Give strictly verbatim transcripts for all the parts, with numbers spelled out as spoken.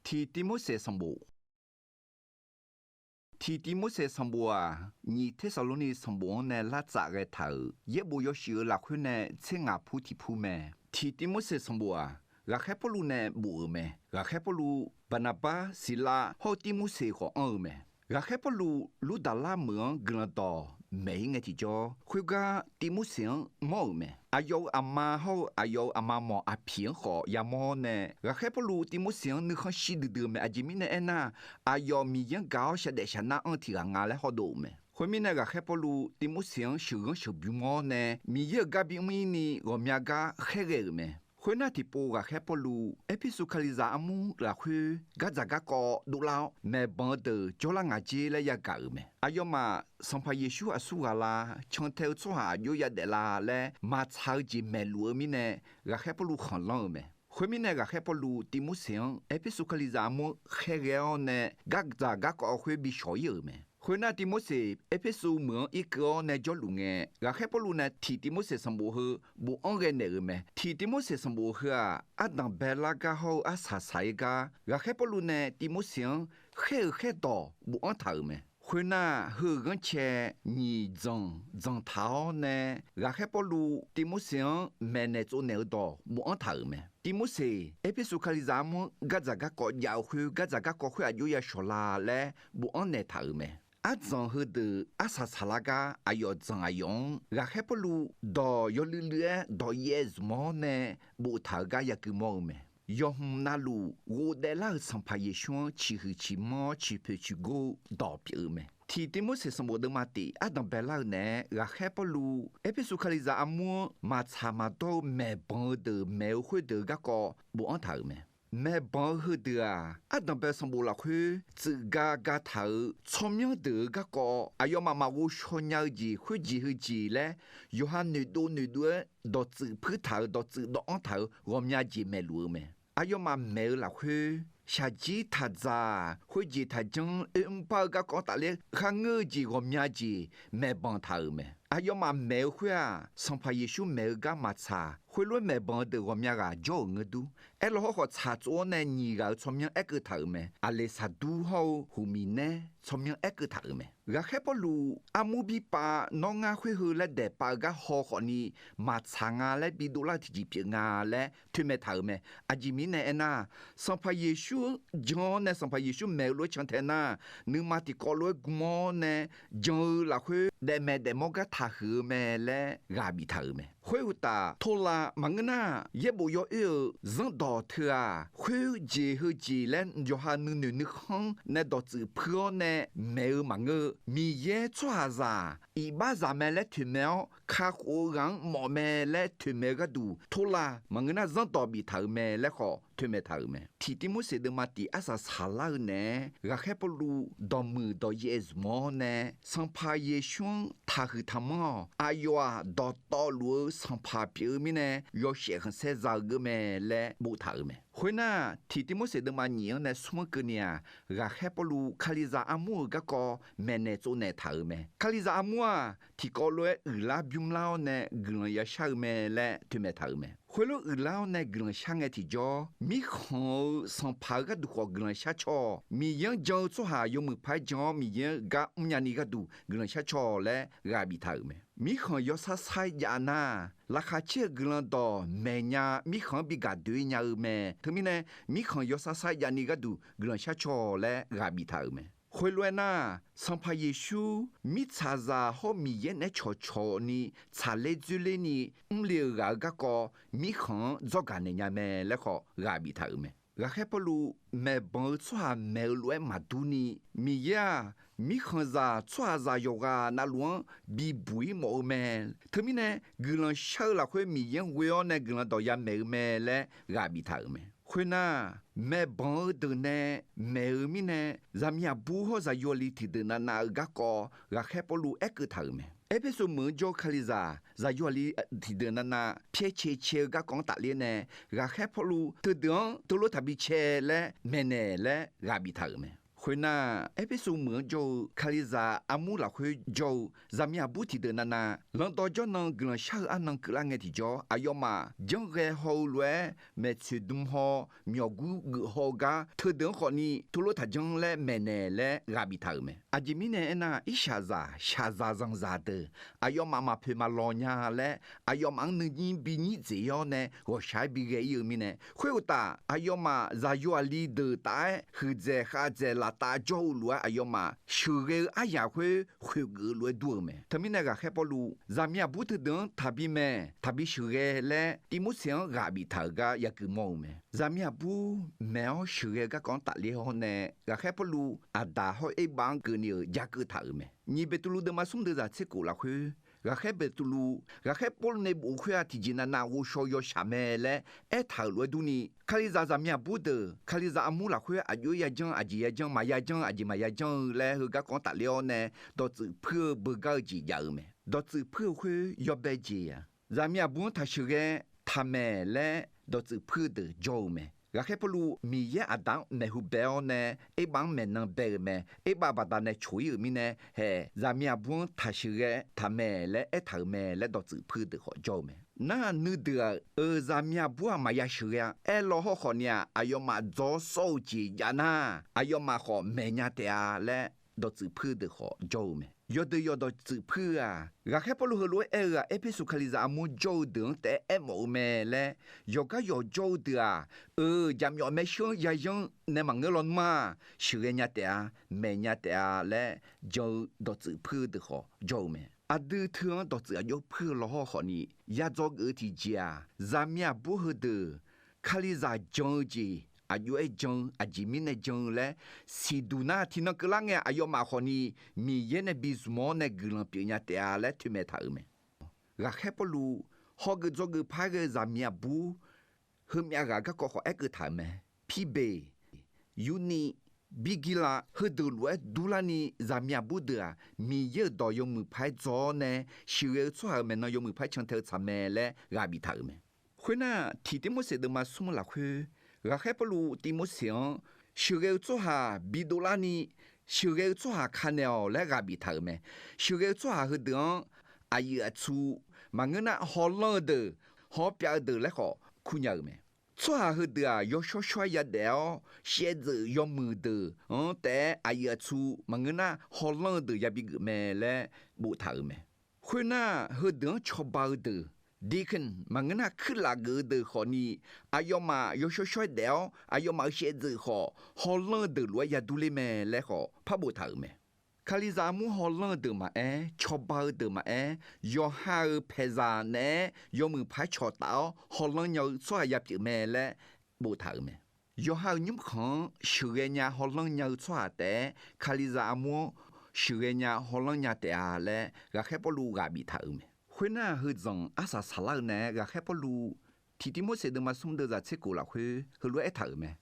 Tiq Tivmorseq sanqbof. Tiq Tivmorseq sanqbof-aq, nyiq Tersaqlorni sanqbof-anr nae lar tsaf ghae taq-euq yaerbof yawshuif-euq lafkhoer nae tser ngaq pur tiq pur mae. Tiq Tivmorseq sanqbof-aq, ghaqkhaer Pawrluv nae bof-euq mae. Ghaqkhaer Pawrluv, Baqnaqbar, Siqlav hawr-eu Tivmorseq khawf anr-eu mae. Ghaqkhaer Pawrluv Lurdalar meuq-anr guiqlanq dawq maeq-ir ngae tiqjawr, khoergar Tivmorseq-anr mawr-euq mae. Aqyawf-euq aqma hawr-eu aqyawf-euq aqma mawq Aqpiq-anr khawf yamawr nae, ghaqkhaer Pawrluv Tivmorseq-anr nuikhanr shir duidui-eu mae. Aqjeq mirnae aernar, aqyawf Miqyaer-anr gaq-awr shaqdaef shaqnar anr-eu tiq ghaq nga laer hawrdov-euq mae. Khoermirnae, ghaqkhaer Pawrluv Tivmorseq-anr sheuqghanr sheuqbymr-awr nae, Miqyaer-euq gar bimr-ir ni ghawqmya gar khaerghae-euq mae. Khoernar, tiqpov ghaqkhaer Pawrluv Erpersu Kalizaq armur lafkhoer gardzaq garkawv dovlar-awr, maeqbanq-eu deuq jawrlar ngaq jer laer yagaq-euq mae. Aqyawfmaf Sanqpaq Yeqsur aqsur ghaq la, cantae-eu tsawrhaq aqjox yadaef la laer maqtsaq-eu jeq maeqluf-eu mirnae, ghaqkhaer Pawrluv khanqlanr-eu mae. Khoermirnae, ghaqkhaer Pawrluv Tivmorseq-anr Erpersu Kalizaq armur khaerghae-awr nae gardzaq garkawv khoer bi shawq-ir-euq mae. Khoernar, Tivmorseq Erpersu meuq-anr irkeuv-awr nae jawrluf ngae, ghaqkhaer Pawrluv nae Tiq Tivmorseq sanqbof heu bofanr ghae naeq-euq mae. Tiq Tivmorseq sanqbof heu-aq, ardanq baelar gar hawr-eu arsaq saq-ir gar, ghaqkhaer Pawrluv nae Tivmorseq-anr khaer-euq khaerdawq bofanr taq-euq mae. Khoernar, heu-euq ghanrcae nyiq dzanq dzanqtaq-awr nae, ghaqkhaer Pawrluv Tivmorseq-anr maeqnaeq tsovnaeq-eu dawq bofanr taq-euq mae. Tivmorseq Erpersu Kalizaq armur-anr gardzaq garkawv jav-eu khoer, gardzaq garkawv khoer aqjox ya shawq la laer bofanr naeq taq-euq mae. Ardzanq heudeuq arsaq saqlar gar aqyawf dzanq aqyawf-anr, ghaqkhaer Pawrluv dawq yawluiv luiv-aer dawq yaev zmq-awr nae boftaq-euq gar yagui mawr-eu mae. Yawqhmq navluf ghofdaef lar-euq Sanqpaq Yeqsur-anr ciqhuiq ciqmanr-awr ciqpoeq ciqgor-eu dawq pyeuf-eu mae. Tiq Tivmorseq sanqbof deuvma tif ardanq baelar-eu naeq-aer, ghaqkhaer Pawrluv Erpersu Kalizaq armur-anr maqtsaq maqdawr-eu maeqbanq-eu deuq maeq-eu khoerdeuq garkawv bofanr taq-euq mae. Maeqbanq-eu heudeuq-aq, ardanq bae sanqbof lafkhoer tsuif ga ga taq-euq tsawrmyanr deuq-euq garkawv, aqyawfmaf maqghov shaw nya-eu jeq khoerjeq heujeq laer, yawqha noeqdov noeqdov-aer dawqtsuif puir taq-euq dawqtsuif dawvanr taq-euq ghawqmya jeq maeqluf-eu mae. Aqyawfmaf maeq-eu lafkhoer, shaqjir taqdzaq khoerjeq taqjanr oermr bar-eu garkawv tafler kharngeur-eu jeq ghawqmya jeq maeqbanq taq-euq mae. Aqyawfmaf maeq-eu khoer-aq, Sanqpaq Yeqsur maeq-eu gar maqtsaq, khoerlof-aer maeqbanq-eu deuq ghawqmya ghaq jawr-euq ngeur dur. Aerlawq hawrkhawf, tsaqtsov-awr nae nyiq ghaq-euq tsawrmyanr aerkeuv taq-euq mae. Aqleqsaqdur hawr-eu Huqmiqnaer tsawrmyanr aerkeuv taq-euq mae. Ghaqkhaer Pawrluv armur birpav nawr ngar khoer heu laer daeqpav-eu gar haw khawfni maqtsaq nga laer bidov lar-eu tiqjeq pyeuf nga laer toeqmaeq taq-euq mae. Aqjeq mirnae aernar, Sanqpaq Yeqsur jan-awr nae Sanqpaq Yeqsur maeq-eu lof-aer cantae nar, nuima tiqkawv lof-aer gm-awr nae jan-eu lafkhoer daefmaeq daefmawr gar taqhuiq-eu mae laer ghaq biftaq-euq mae. Khoeruqtaf, torlav maqngeur nar, yaerbof yawoer-euq zanrdawq teu-aq, khoerjeq heujeq laer yawqha nuinoeq nuikhanr nae dawqtsuif puir-awr nae maeq-eu maqngeur-eu, Miqyaer tsawrhaqzaq iqbaxzaq mae laer toeqmaeq-awr, kakhof-eu ghaq-anr mawf mae laer toeqmaeq-eu gharduq, torlav maqngeur nar zanrdawq biftaq-euq mae laer khawf toeqmaeq taq-euq mae. Tiq Tivmorseq deuvma tif arsaq saqlar-eu naeq-aer, ghaqkhaer Pawrluv dawqmuiq dawqyaev zmq-awr nae, Sanqpaq Yeqsur-anr taqhuiq taqmanr-awq. Aqyawf-aq, dawqtawvluf-eu Sanqpaq pyeuf-eu mirnae, yawshaef khanqsaer za-eu geur mae laer boftaq-euq mae. Khoernar, Tiq Tivmorseq deuvma nyiq-anr nae smr-anr keuvni-aq, ghaqkhaer Pawrluv Kalizaq armur-euq garkawv maeqnaeq tsovnaeq taq-euq mae. Kalizaq armur-aq, tiqkawv lof-aer uiqlar bymrlar-awr nae guiqlanq yashar-eu mae laer toeqmaeq taq-euq mae. Khoerlof uiqlar-awr nae guiqlanq shar ngae tiqjawr, mirkhanq-eu sanqpaq-eu gharduq khawf guiqlanq shar caw-awq. Miqyaer-anr jan-eu tsawrhaq yawmuiq paq-aer jan-awr, Miqyaer-anr gar mrnya ni gharduq guiqlanq shar caw-awq laer ghaq biftaq-euq mae. Mirkhanq yawsar sar-aer jav nar, laqkhaq caer-eu guiqlanq dawq maeqnya mirkhanq-anr bi gaq doe nya-eu mae. Teumirnae, mirkhanq yawsar sar-aer javni gharduq guiqlanq shar caw-awq laer ghaq biftaq-euq mae. Khoerlof-aer nar, Sanqpaq Yeqsur mirtsaqzaq hawr Miqyaer naeq-aer cawqcawq ni tsaqler dzoerler ni mrle-euq ghaq-euq garkawv, mirkhanq-anr dzawrgaq naeq nya mae laer khawf ghaq biftaq-euq mae. Ghaqkhaer Pawrluv maeqbanq-eu tsawrhaq maeq-eu lof-aer maqdur ni, Miqyaer-aq, mirkhanqzaq tsawrhaqzaq yawqghaq navluf-anr bibuq-ir mawf-eu mae. Teumirnae, guiqlanq shar-eu lafkhoer Miqyaer-anr ghoe-awr nae guiqlanq dawq yamaeq-eu mae laer ghaq biftaq-euq mae. Khoernar, maeqbanq-eu deuq nae maeq-eu mirnae, zaqmiq aqbur hawr zaqyo aqli tiqdeuq navnav-eu garkawv ghaqkhaer Pawrluv aerkeuv taq-euq mae. Erpersu meuq-anr jawr-eu Kalizaq zaqyo aqli tiqdeuq navnav pyaer cae cae-eu garkawv-anr tafler nae, ghaqkhaer Pawrluv teudeuq-anr teulof taqbi cae laer maeqnaeq laer ghaq biftaq-euq mae. Khoernar, Erpersu meuq-anr jawr-eu Kalizaq armur lafkhoer jawr-eu zaqmiq aqbur tiqdeuq navnav, lanqdawq jawrnan guiqlanq shar-eu arnan keuvlar ngae tiqjawr, aqyawfmaf janrghae haw-eu lof-aer maeqtsoeq dm haw, myawqguir geuf haw-eu gar teudeuq-anr khawfni tuvlov taqjanr laer maeqnaeq laer ghaq biftaq-euq mae. Aqjeq mirnae aernar, irshaqzaq shaqzaq zanqzaq deuq aqyawfmaf maqpoeq maqlawq nya laer, aqyawfmaf-anr nuinyir binyir dzeq-awr nae ghawqshaq-aer bighae ir-eu mirnae, khoeruqtaf aqyawfmaf zaqyo aqli deuq taf-aer huiqdzaeq khavdzaeq laftav jawr-eu lof-aer aqyawfmaf sheuqghae-eu aryaq khoer khoeqgeuf-eu lof-aer dur-eu mae. Teumirnae ghaqkhaer Pawrluv zaqmiq aqbur teudeuq-anr taqbi maeq taqbi sheuqghae laer Tivmorseq-anr ghaq biftaq-euq gar yagui mawr-eu mae. Zaqmiq aqbur maeq-awr sheuqghae-eu garkawv-anr tafler-awr nae, ghaqkhaer Pawrluv Aqdaq hawr Erbav-anr keuvni-euq jakeuv taq-euq mae. Nyiq Beqtuvluv deuvma smr deuv zaq tser kof lafkhoer, ghaqkhaer Beqtuvluv ghaqkhaer Pawrluv nae bof-eu khoer-aq, tiqjeq navnav ghovshaw yawshaq mae laer aertaq-euq lof-aer durni, Kalizaq zaqmiq aqbur deuq Kalizaq armur lafkhoer aqjox-aer yajanr aqjeq yajanr maqya janr aqjeq maqya janr-eu laer heugar kawv-anr tafler-awr nae dawqtsuif puir-eu beugar-eu jeq jav-eu mae. Dawqtsuif puir-eu khoer yawbae jeq-aq, zaqmiq aqbur-anr taqsheuqghae taqmaeq laer dawqtsuif puir-eu deuq jawr-eu mae. Ghaqkhaer Pawrluv Miqyaer Aqdaq-anr maeqhu bae-awr nae Erbav-anr maeqnan bae-euq mae. Erbav baqdanae coq ir-euq mirnae haeq, zaqmiq aqbur-anr taqsheuqghae taqmaeq laer aertaq-euq mae laer dawqtsuif puir-eu deuq khawf jawr-eu mae. Nar nuideuq-aq, euq zaqmiq aqbur-aq maqya sheuqghae-a. Aerlaw hawrkhawf ni-aq, aqyawfmaf dzawr sawr-eu jeq jav nar, aqyawfmaf khawf maeqnya taef-a laer dawqtsuif puir-eu deuq khawf jawr-eu mae. Yawqdeuq yawq dawqtsuif puir-eu-aq, ghaqkhaer Pawrluv heulof-aer aer-eu-aq, Erpersu Kalizaq armur jawr-eu deuq-anr taef-aer aermawf-eu mae laer yawqgar yawq jawr-eu deuq-aq, euq jaqmyawf maershuir-anr yayanr nae maqngeur lawnmr-aq, sheuqghae nya taef-a, maeqnya taef-a laer jan-eu dawqtsuif puir-eu deuq khawf jawr-eu mae. Aqdui teu-anr dawqtsuif aqjox puir-eu law hawrkhawf ni yadzaw geuf-eu tiqjeq-aq, zaqmiq aqbur heudeuq Kalizaq jan-eu jeq aqjox-aer jan-eu aqjeq mirnae jan-eu laer siqduq nar, tiqnan keuvlar ngae aqyawfmaf khawf ni Miqyaer nae bizmq-awr nae guiqlanq pyeufnya taef-a laer toeqmaeq taq-euq mae. Ghaqkhaer Pawrluv hawgeuf dzawgeuf par ghae-eu zaqmiq aqbur heumyav ghaq garkawv khawf aerkeuv taq-euq mae. Pirbeq, Yurniv, Birgirlav heudeuq lof-aer durlarni zaqmiq aqbur deuq-aq, Miqyaer-euq dawq yawmuiq paq-aer dzaw-awr nae sheuqghae-eu tsawrhaq-euq maeqnan yawmuiq paq-aer cantae-eu tsaq mae laer ghaq biftaq-euq mae. Khoernar, tiq Tivmorseq deuvma smr lafkhoer, ghaqkhaer Pawrluv Tivmorseq-anr sheuqghae-eu tsawrhaq bidov larni, sheuqghae-eu tsawrhaq ka naeq-awq laer ghaq biftaq-euq mae. Sheuqghae-eu tsawrhaq heudeuq-anr aqyuif aqtsu maqngeur nar, hawlanr-eu deuq, hawr pyav-eu deuq laer khawf kurnya-euq mae. Tsawrhaq heudeuq-aq, yawshawr shawr-aer yadaef-awr shaevdzeuf yawmuiq deuq-anr taef-aer aqyuif aqtsu maqngeur nar, hawlanr-eu deuq yabi geuf mae laer boftaq-euq mae. Khoernar, heudeuq-anr cawba-eu deuq, deacon maqngeur nar, kuirlaf geuf-eu deuq khawf ni, aqyawfmaf yawshawr shawr-aer daef-awr aqyawfmaf-euq shaevdzeuf khawf hawlanr-eu deuq lof-aer yadur ler mae laer khawf par boftaq-euq mae. Kalizaq armur hawlanr-eu deuq maqaer, cawba-eu deuq maqaer, yawqha-euq paeqzaq naeq-aer yawmuiq paq-aer cawqtaf-awr hawlanr nya-eu tsawrhaq yapyeuf mae laer boftaq-euq mae. Yawqha-euq nymrkhanq-anr sheuqghae nya hawlanr nya-eu tsawrhaq taef-aer, Kalizaq armur-anr sheuqghae nya hawlanr nya taef-a laer ghaqkhaer Pawrluv ghaq biftaq-euq mae. Khoernar, heudzanq arsaq saqlar-eu naeq-aer ghaqkhaer Pawrluv tiq Tivmorseq deuvma smr deuvzaq tser kof lafkhoer heulof-aer aertaq-euq mae.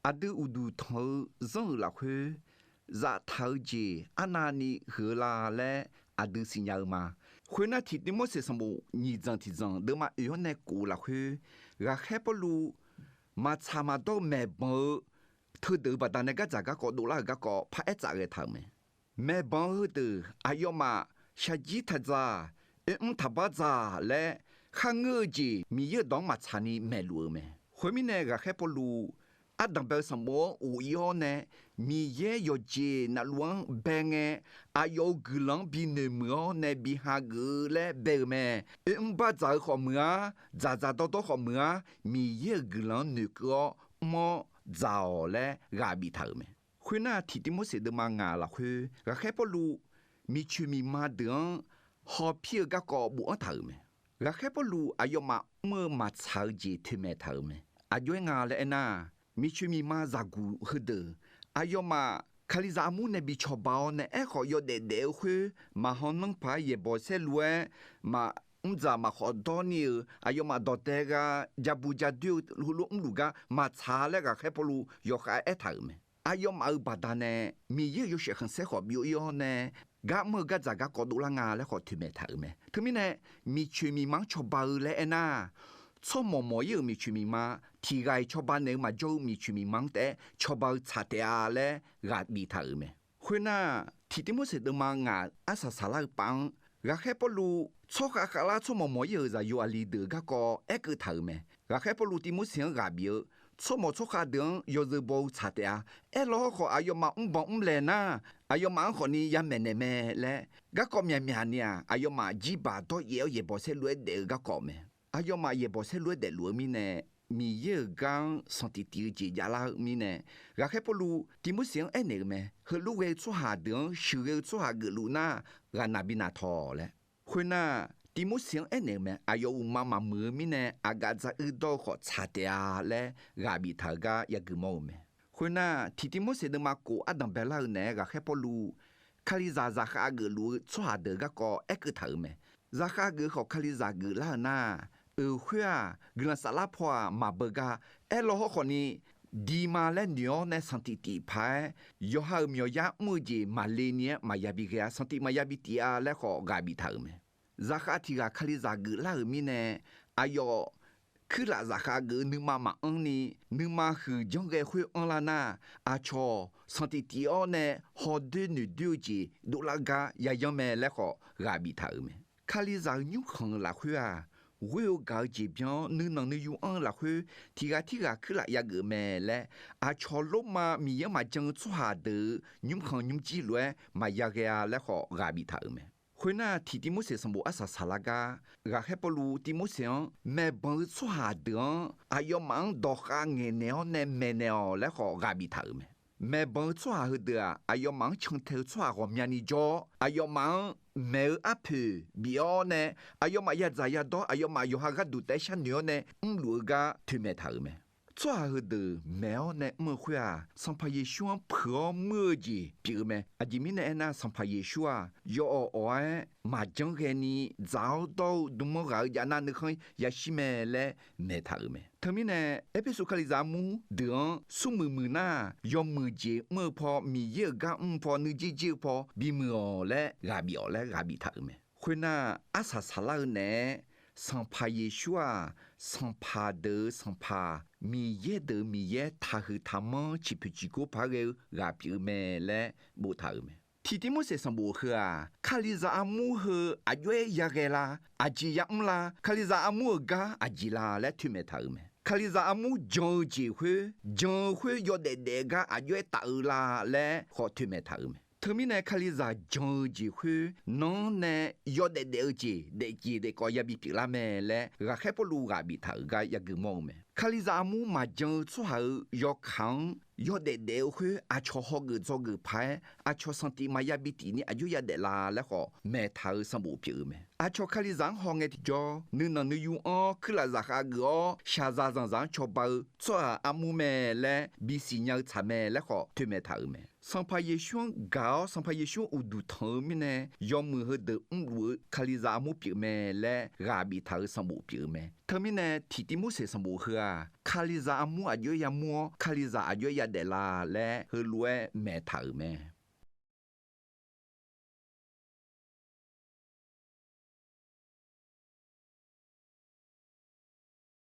Aqdui uqduq tanq-eu zanr-euq lafkhoer zaftaq-eu jeq arnavni huiq-eu la laer aqdui siqnya-eu ma. Khoernar, tiq Tivmorseq sanqbof nyiq dzanq tiq dzanq deuvma oeq-anr nae kof-eu lafkhoer, ghaqkhaer Pawrluv maqtsaq maqdawr-eu maeqbanq-eu teudeuq-eu baqdanae gardzaq garkawv dovlar-euq garkawv par aertsaf ghae taq-euq mae. Maeqbanq-eu heudeuq aqyawfmaf shaqjir taqdzaq, oermr taqbar dzaq laer kharngeur-eu jeq Miqyaer-euq dawq-anr maqtsaq ni maeqluf-eu mae. Khoermirnae, ghaqkhaer Pawrluv ardanqbae-eu sanqbof-anr ghof-ir-awr nae, Miqyaer yawqjeq navluf-anr bae ngae, aqyawf-euq guiqlanq-anr bi noeqmuiq-awr nae bi hageuf-eu laer bae-euq mae. Oermr bar dzaq-eu khawf muiq-ar, dzaqdzaq dawrdawr khawf muiq-ar, Miqyaer-euq guiqlanq-anr noeqkeuv-awr mr-awr dzaq-awq laer ghaq biftaq-euq mae. Khoernar, tiq Tivmorseq deuvma ngaq lafkhoer ghaqkhaer Pawrluv miqcoeq miqma deuq-anr hawpir-eu garkawv bofanr taq-euq mae. Ghaqkhaer Pawrluv aqyawfmaf mr-eu maqtsaq-eu jeq toeqmaeq taq-euq mae. Aqjox-aer nga laer aernar, miqcoeq miqma zaqguq heudeuq aqyawfmaf Kalizaq armur nae bi cawba-awr nae aerkhawf yawdaef daef-eu khoer maqhaw nanr paq-aer yaeqbawq saerlu-aer maqmr dzaq maqkhawf dawr ni-euq aqyawfmaf dawqdae gha ja bu ja doer-eu heulof mrluf gar maqtsaq laer ghaqkhaer Pawrluv yawkhav aertaq-euq mae. Aqyawfmaf-euq baqdanae Miqyaer-euq yawshaef khanqsaer khawf byov-ir-awr nae gar mr-eu gardzaq garkawv dovlar nga laer khawf toeqmaeq taq-euq mae. Teumirnae, miqcoeq miqma-anr cawba-eu laer aernar, tsawrmawq mawq-ir-euq miqcoeq miqma, tiq ghaq-iq cawba naeq-eu maqjawr-eu miqcoeq miqma-anr taef-aer cawba-eu tsaq taef-a laer ghaq biftaq-euq mae. Khoernar, tiq Tirmorseq deuvma ngaq arsaq saqlar-eu pav-anr, ghaqkhaer Pawrluv tsawrkhav khavlar tsawrmawq mawq-ir-euq zaqyo aqli deuq-euq garkawv aerkeuv taq-euq mae. Ghaqkhaer Pawrluv Tirmorseq-anr ghaq bif-eu, tsawrmawq tsawrkhav deuq-anr yawzeu baw-eu tsaq taef-a. Aerlaw hawrkhawf, aqyawfmaf mrbanq mrlaeq nar, aqyawfmaf-anr khawfni yamaeq naeq mae laer, garkawv myaqmyaq ni-aq, aqyawfmaf jirbaq dawryaef-awr yaeqbawq saerlu-aer daef-eu garkawv mae. Aqyawfmaf yaeqbawq saerlu-aer daefluf-eu mirnae, Miqyaer-euq gar-anr sanqtiq tif-eu jeq javlar-eu mirnae, ghaqkhaer Pawrluv Tirmorseq-anr aernaeq-euq mae. Heulof ghae-eu tsawrhaq deuq-anr sheuqghae-eu tsawrhaq geufluf nar, ghaqnaq binaq tawq laer. Khoernar, Tirmorseq-anr aernaeq-euq mae. Aqyawf uqma maqmuiq-eu mirnae, aqgaf dzaq uir dawr-eu khawf tsaq taef-a laer ghaq biftaq-euq gar yagui mawr-eu mae. Khoernar, tiq Tirmorseq deuvma kof ardanq baelar-eu naeq-aer ghaqkhaer Pawrluv Kalizaq zaqkhav geufluf-eu tsawrhaq deuq garkawv aerkeuv taq-euq mae. Zaqkhav geuf khawf Kalizaq geuflar-euq nar, euq khoer-aq, guiqlanq saflar paw-aq maqbeugar. Aerlaw hawrkhawfni, dima laer noeq-awr nae sanqtiq tif paq-aer, yawqha-euq myawqyar mr-eu jeq maqle ni-aer maqya bi ghae-a, sanqtiq maqya bi tif-a laer khawf ghaq biftaq-euq mae. Zaqkhav tiq ghaq Kalizaq geuflar-euq mirnae, aqyawf kuirlaf zaqkhav geuf-eu nuima maqanr ni, nuima huiq janr ghae khoer anrlar nar, aqcawq sanqtiq tif-awr nae hawdoer noeqdoer-eu jeq dovlar gar yayanr mae laer khawf ghaq biftaq-euq mae. Kalizaq-euq nymrkhanq-euq lafkhoer-aq, ghoer-eu gaq-eu jeq byan-awr nuinanq nuiyu anr-eu lafkhoer tiq ghaq tirghaq kuirlaf yageuf mae laer, aqcawq Lormav Miqyaer-anr maqjan-eu tsawrhaq deuq-euq nymrkhanq nymrjir lof-aer maqya ghae-a laer khawf ghaq biftaq-euq mae. Khoernar, tiq Tirmorseq sanqbof arsaq saqlar gar, ghaqkhaer Pawrluv Tirmorseq-anr maeqbanq-eu tsawrhaq deuq-anr aqyawfmaf-anr dawqkhav ngaeqnaeq-awr nae maeqnaeq-awq laer khawf ghaq biftaq-euq mae. Maeqbanq-eu tsawrhaq heudeuq-aq, aqyawfmaf-anr cantae-eu tsawrhaq ghawqmyani jawr-awr, aqyawfmaf-anr maeq-eu arpoeq bif-awr nae, aqyawfmaf yadzaq yadawr, aqyawfmaf yawqha gharduq taef-aer sharnoeq-awr nae mrluf-eu gar toeqmaeq taq-euq mae. Tsawrhaq heudeuq maeq-awr nae mr-eu khoer-aq, Sanqpaq Yeqsur-anr puiq-awr muir-eu jeq pyeuf-eu mae. Aqjeq mirnae aernar, Sanqpaq Yeqsur-aq, yawawq awq-aer maqjanr ghae ni dzaq-awr dawr-eu dm-anr ghaq-eu jav nar nuikhanr yashir mae laer maeqtaq-euq mae. Teumirnae, Erpersu Kalizaq armur deuq-anr smrmuiq muiq nar, yawmuiq jeq mr-eu paw, Miqyaer-euq gar mr-eu paw, nuijer jer-eu paw bimuiq-awq laer ghaq bif-awq laer ghaq biftaq-euq mae. Khoernar, arsaq saqlar-eu naeq-aer, Sanqpaq Yeqsur-aq, sanqpaq deuq-euq Sanqpaq, Miqyaer deuq-euq Miqyaer, taqhuiq taqmanr ciqpoeq ciqgor paq-aer ghae-eu ghaq pyeuf-eu mae laer boftaq-euq mae. Tiq Tirmorseq sanqbof heu-aq, Kalizaq armur heu aqjox-aer yaghae la? Aqjeq yamr la? Kalizaq armur-euq gar aqjeq la laer toeqmaeq taq-euq mae. Kalizaq armur jan-eu jeq khoer, jan-eu khoer yawdaef daef-eu gar aqjox-aer taf-eu la laer khawf toeqmaeq taq-euq mae. Teumirnae, Kalizaq jan-eu jeq khoer nan-anr nae yawdaef daef-eu jeq daefjeq daefkawv yabi pyeuflar mae laer ghaqkhaer Pawrluv ghaq biftaq-euq gar yagui mawr-eu mae. Kalizaq armur maqjan-eu tsawrhaq-euq yawkaq-anr yawdaef daef-eu khoer aqcawq hawgeuf dzawgeuf paq-aer aqcawq sanqtif maqya bi tif ni aqjox yadaef la laer khawf maeqtaq-euq sanqbof pyeuf-eu mae. Aqcawq Kalizaq-anr hawngae tiqjawr, nuinanq nuiyu anr-awr kuirlaf zaqkhav geuf-awr shaqzaq zanqzaq-anr cawba-eu tsawrhaq armur mae laer bisiq nya-eu tsaq mae laer khawf toeqmaeq taq-euq mae. Sanqpaq Yeqsur-anr gaq-awr Sanqpaq Yeqsur-anr uqduq tanq-eu mirnae yawmuiq heudeuq mrluf-eu Kalizaq armur pyeuf mae laer ghaq biftaq-euq sanqbof pyeuf-eu mae. Teumirnae, Tiq Tirmorseq sanqbof heu-aq, Kalizaq armur aqjox-aer yamur-awr Kalizaq aqjox-aer yadaef la laer heulof-aer maeqtaq-euq mae.